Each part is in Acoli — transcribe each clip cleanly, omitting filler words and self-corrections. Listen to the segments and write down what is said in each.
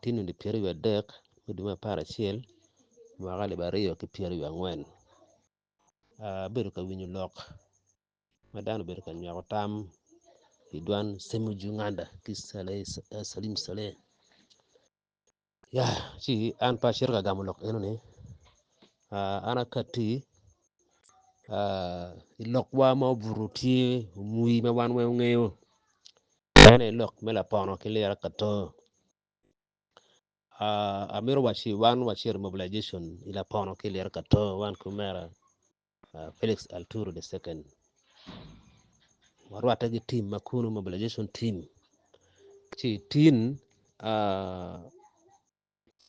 Tye nino 23 me dwe me 11 mwaka 2024. Abedo ka winyo lok ma dano obedo ka nywako tam i dwan Ssemujju Nganda ki Salim Saleh ya ci an pe acito ka gamo lok enoni an akatti i lokwa ma obuto tye omwi ma wan weng wangeyo en aye lok me lapono ki lira kato. Amito wacci wan wacito i mobilization i lapono ki lira kato wan ki omera Felix Alturo the second warwatte ki team ma kunu mobilization team ci tin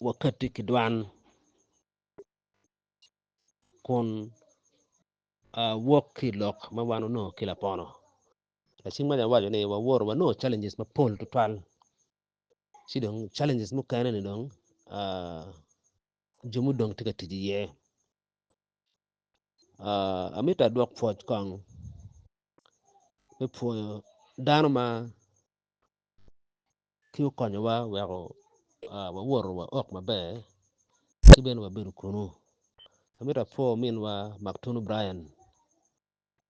wakatti ki dwan kun wok ki i lok ma wan onongo ki lapono. Lacen ma awaco ni wawoto wanongo challenges mapol tutwal ci dong challenges mukene ni dong jo mudong tye ka tic iye. Amito adwok pwoc kong me pwoyo dano ma ki okonyowa weko wawoto waok maber ki bene wabedo kunu. Amito apwo ominwa Maktunu Brian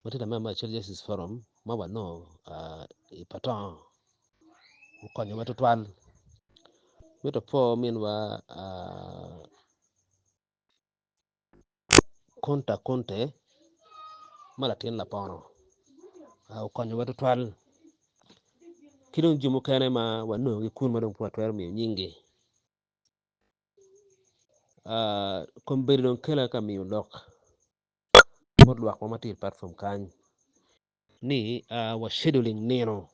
ma tye lamemba me Acholi Justice Forum ma wanongo i Patongo okonyowa tutwal. Amito apwo ominwa Kunta Kunte ma latin lapono okonyowa tutwal ki dong jo mukene ma wanongogi kunu ma dong pe watwero miyo nyinggi. Kombeddi dong kela ka miyo lok bot lwak ma tye i platform kany ni wa scheduling nino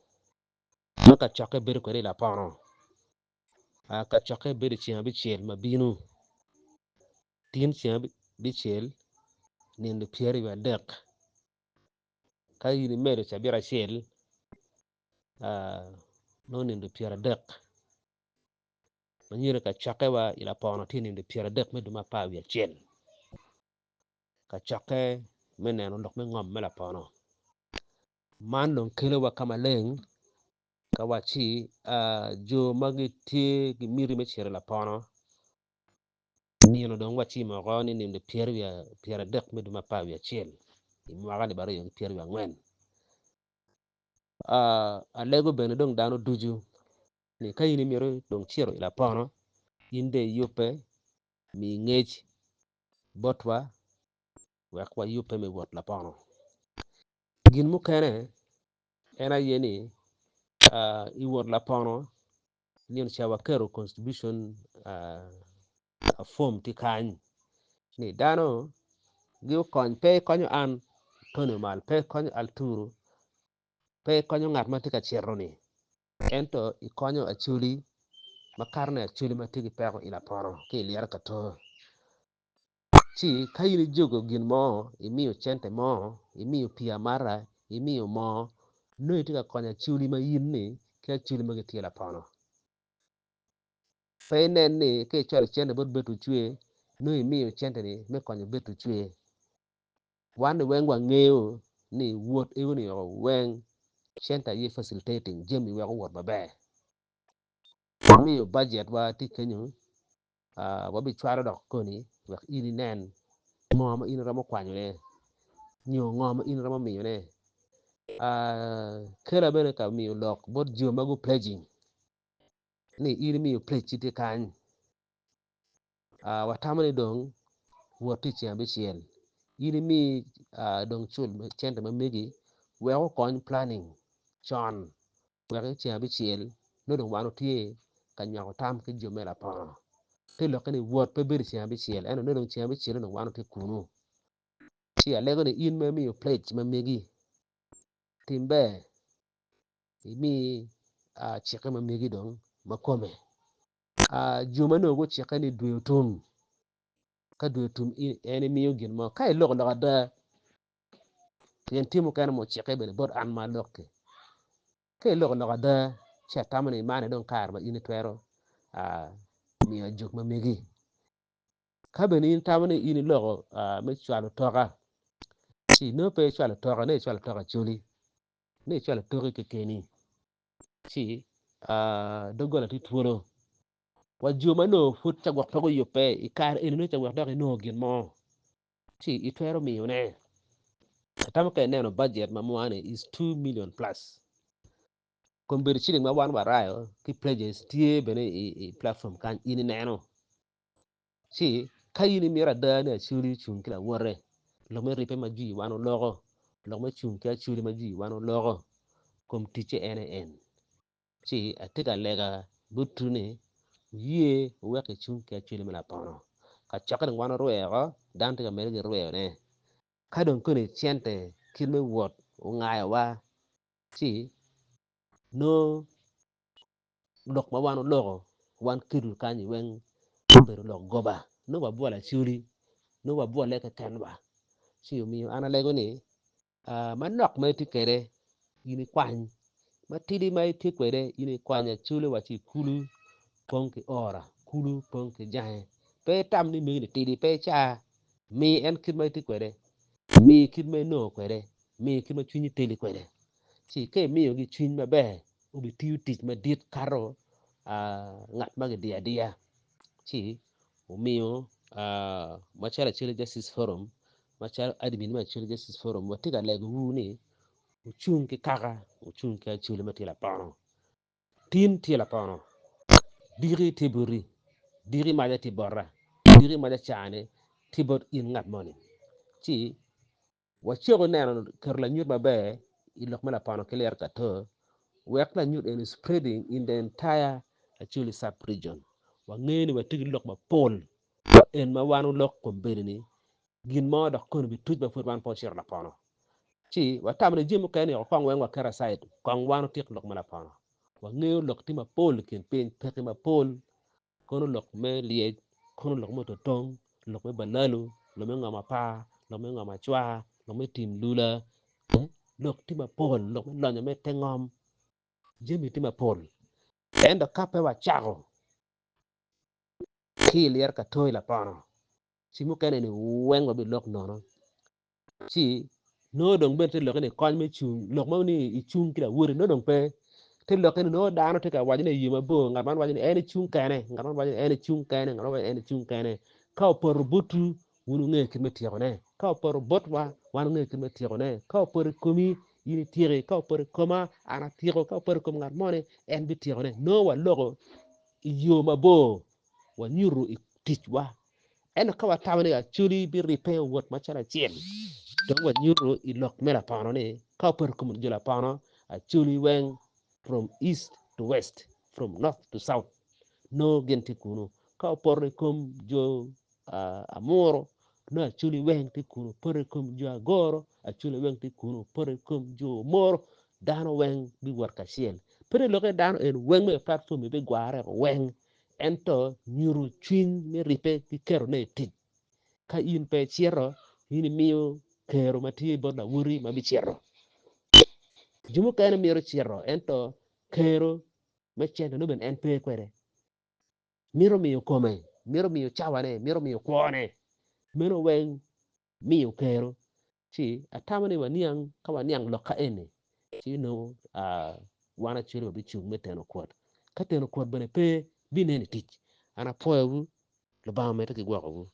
ma kacokke bedo kwede i lapono kacokke bedo i ceng abicel ma bino tin ceng abicel nino 23 ka in imedo cabit acel nongo nino 30 ma nyuto ni kacokkewa i lapono tye nino 30 me dwe me 11. Kacokke me neno lok me ngom me lapono man dong kelowa ka maleng ka wacci jo ma gitye ki miti me cito i lapono nino dong wacimo oko ni nino 30 me dwe me 11 i mwaka 2024. Alego bene dong dano ducu ni ka in imito dong cito i lapono in dong iyubbe mi ngec botwa wek wayubbe me wot lapono. Gin mukene en aye ni i wot lapono nino ca waketo contribution form tye kany ni dano gikony pe ikonyo an Tony Omal pe ikonyo Alturu pe ikonyo ngat ma tye ka cito ni Ento ikonyo Acholi makato ne Acholi ma tye ki peko i lapono ki i lyero kato. Ci ka in ijogo gin mo, imiyo cente mo, imiyo pii amata, imiyo moo, nongo itye ka konyo Acholi ma in ni ki Acholi ma gitye i lapono. Pe inen ni ka icwalo cente bot Betty Ocwe, nongo imiyo cente ni me konyo Betty Ocwe. Wan ni weng wangeyo ni wot ego ni weng cente aye facilitating jami wek owot maber. Wamiyo budget wa tye kenyo wabicwalo dok koni wek in inen ngo ma in iromo kwanyo ne nyo ngo ma in iromo miyo ne. Kela bene ka miyo lok bot jo ma gu pledging ni in imiyo pledge ci tye kany. Watamo ni dong wot tye i ceng abicel in imi dong cul cente ma megi wek okony planning con wek i ceng abicel nongo dong wan watye ka nywako tam ki jo me lapono te lokke ni wot pe bedo i ceng abicel ento nongo dong ceng abicel nongo dong wan watye kunu ci alego ni in ma imiyo pledge ma megi tim ber imi cikke ma megi dong ma kome. Jo ma nongo gucikke ni dwe otum, ka dwe otum en imiyo gin mo. Ka iloko lok ada, pien tye mukene ma ocikke bene bot an ma alok-ki. Ka iloko lok ada, ci atamo ni man aye dong kare ma in itwero miyo ajog ma megi. Ka bene in itamo ni in iloko me cwalo toka, ci nongo pe icwalo toka, nongo icwalo toka acoli, nongo icwalo toki kekeni. Ci doggola tye twolo. Wa jo ma nongo pud ca gwok pe guyubbe i kare eni nongo ca wek dok inongo gin mo ci itwero miyone. Atamo ka ineno budget ma mwa-ni is 2 million plus. Kombeddi ciling ma wan warayo ki pledges tye bene i platform kany in ineno. Ci ka in imito ada ni Acholi ocung ki lawote, lok me ribbe ma jwi wan oloko, lok me cung ki Acholi ma jwi wan oloko, kom ticce en aye en. Ci atye ka lega botwu ni wuye wuwek kicung ki Acholi me lapono. Kacokke dong wan orweyo oko, dano tye ka medde ki rweyone. Ka dong koni cente kit me wot ongayowa, ci nongo lok ma wan oloko wan kedwu kany-nyi weng obedo lok goba nongo wabwolo acholi nongo wabwole kekenwa ci omiyo an alego ni manok ma itye kwede in ikwany matidi ma itye kwede in ikwany acholi wa ci kulu pong ki ora kulu pong ki jange pe itam ni megi-ni tidi pe ica mi en kit ma itye kwede mi kit ma inongo kwede mi kit ma cwinyi teli kwede. Ci ka imiyogi cwiny maber, obitiyo tic madit kato ngat ma gidiyo adiya. Ci omiyo macalo Acholi Justice Forum, macalo admin me Acholi Justice Forum, watye ka legowu ni wucung ki kaka, wucung ki Acholi ma tye lapono. Tin tye lapono, diki tye boti, diki maca tye bota, diki maca ca-ni tye bot in ngat moni. Ci Wacako neno keto lanyut maber i lok me lapono ki liro kato wek lanyut eni spreading in the entire Acholi sub region. Wangeyo ni watye ki lok mapol wa en ma wan olok kombeddi ni gin mo dok koni bituc ma pud wan pe ocito lapono. Ci watamo ni jami mukene ni kong weng waket aside kong wan otyek lok me lapono. Wangeyo lok tye mapol i kin piny peki mapol Kono lok me lyec, kono lok me ototong, lok me balalu, lok me ngom apar, lok me ngom acwar, lok me tim lula, lok tye mapol, lok me lonyo me te ngom, jami tye mapol. Ento ka pe wacako ki i lyeto kato i lapono, ci mukene-ni weng wabilok nono. Ci nongo dong bene te lokke ni kony me cung, lok mo ni icung ki lawoti nongo dong pe. Te lokke ni nongo dano tye ka waco ni i yo mabor, ngat man waco ni en ecung kene, ngat man waco ni en ecung kene, ngat man waco ni en ecung kene. Ka opoto botwu, wun wungeyo kit me tyekone. Ka opoto botwa, wan wangeyo kit me tyekone. Ka opoto i komi, in ityeki. Ka opoto i koma, an atyeko. Ka opoto i kom ngat moni, en bityekone. Nongo waloko i yo mabor, wanyuto i ticwa. Ento ka watamo ni Acholi biribbe owot macalo acel, dong wanyuto i lok me lapono ni ka opoto i kom jo lapono, Acholi weng from east to west, from north to south nongo gin tye kunu. Ka opoto i kom jo Amuru, nongo Acholi weng tye kunu. Opoto i kom jo Agoro, Acholi weng tye kunu. Opoto i kom jo Omoro, dano weng biwot kacel. Pe ni lokke dano eni weng ma i platform-mi bigware weng. Ento nyuto cwiny me ribbe ki ketone i tic. Ka in pe icito, in imiyo kero ma tye bot lawoti ma bicito. Jo mukene mito cito ento kero me cente nongo bene en pe kwede. Mito miyo kome, mito miyo cawane, mito miyo kwone. Meno weng miyo kero. Ci atamo ni waniang, ka waniang lok ka eni, ci nongo wan acwali wabicung me teno kwot. Ka teno kwot bene pe, binen i tic. An apwoyowu, Lubanga omedde ki gwokowu.